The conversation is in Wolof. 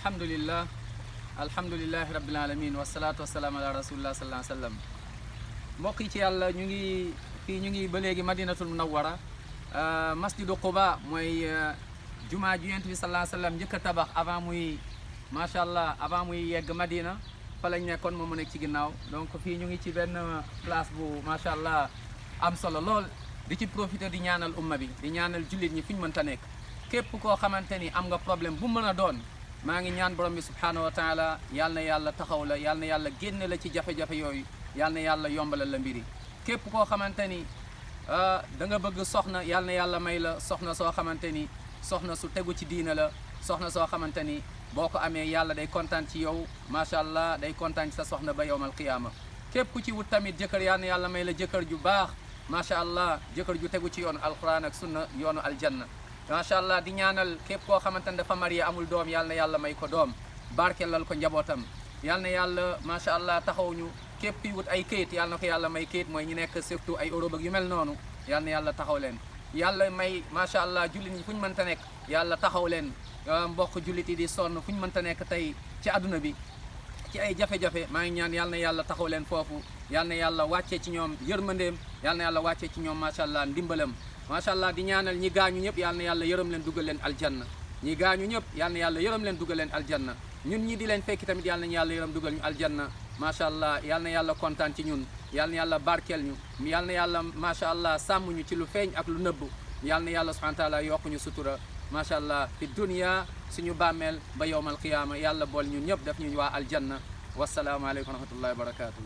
alhamdulillah alhamdulillahi rabbil alamin wasalaatu wasalaam ala rasulillah sallallahu alayhi wa sallam mbokk yi ci yàlla ñu ngi ba léegi madinatul munawwara masjidu Quba mooy jumaa ju Yonent bi sallallahu alayhi wa sallam njëkk a tabax avant muy macha allah avant muy yegg Madina fa lañ nekkoon moom mu nekk ci ginnaaw donc fii ñu ngi ci benn place bu macha allah am solo lool di ci profiter di ñaanal umma bi di ñaanal jullit ñi fi ñu mënta nekk képp koo xamante ni am nga problème bu mën a doon maa ngi ñaan borom bi subhanahu wa taala yal na yàlla taxaw la yal na yàlla génne la ci jafe-jafe yooyu yal na yàlla yombalal la mbiri képp koo xamante ni da nga bëgg soxna yal na yàlla may la soxna soo xamante ni soxna su tegu ci diina la soxna soo xamante ni boo ko amee yàlla day kontaan ci yow macha allah day kontaan ci sa soxna ba yowmal qiyaama képp ku ci wut tamit jëkkër yal na yàlla may la jëkkër ju baax macha allah jëkkër ju tegu ci yoonu alquran ak sunna yoonu aljanna macha allah di ñaanal képp koo xamante ne dafa marié amul doom yal na yàlla may ko doom barkelal ko njabootam yal na yàlla macha allah taxaw ñu képp kuy wut ay kayit yal na ko yàlla may kayit mooy ñu nekk surtout ay Europe ak yu mel noonu yal na yàlla taxaw leen yàlla may macha allah jullit ñi fu ñu mënta nekk yàlla taxaw leen mbokk jullit yi di sonn fu ñu mënta nekk tey ci àdduna bi ci ay jafe-jafe maa ngi ñaan yal na yàlla taxaw leen foofu yal na yàlla wàccee ci ñoom yërmandeem yal na yàlla wàccee ci ñoom macha allah ndimbalam macha allah di ñaanal ñi gaañu ñëpp yal na yàlla yërëm leen dugal leen aljanna ñi gaañu ñëpp yal na yàlla yërëm leen dugal leen aljanna ñun ñi di leen fekki tamit yal nañu yàlla yërëm dugal ñu aljanna macha allah yal na yàlla kontaan ci ñun yal na yàlla barkeel ñu yal na yàlla macha allah sàmm ñu ci lu feeñ ak lu nëbb yal na yàlla subhanahu wa taala yokku ñu sutura macha allah fi dunya suñu bàmmeel ba yowmal qiyaama yàlla bool ñun ñëpp def ñu waa aljanna wasalaamualeykum wa rahmatullahi wa barakatuh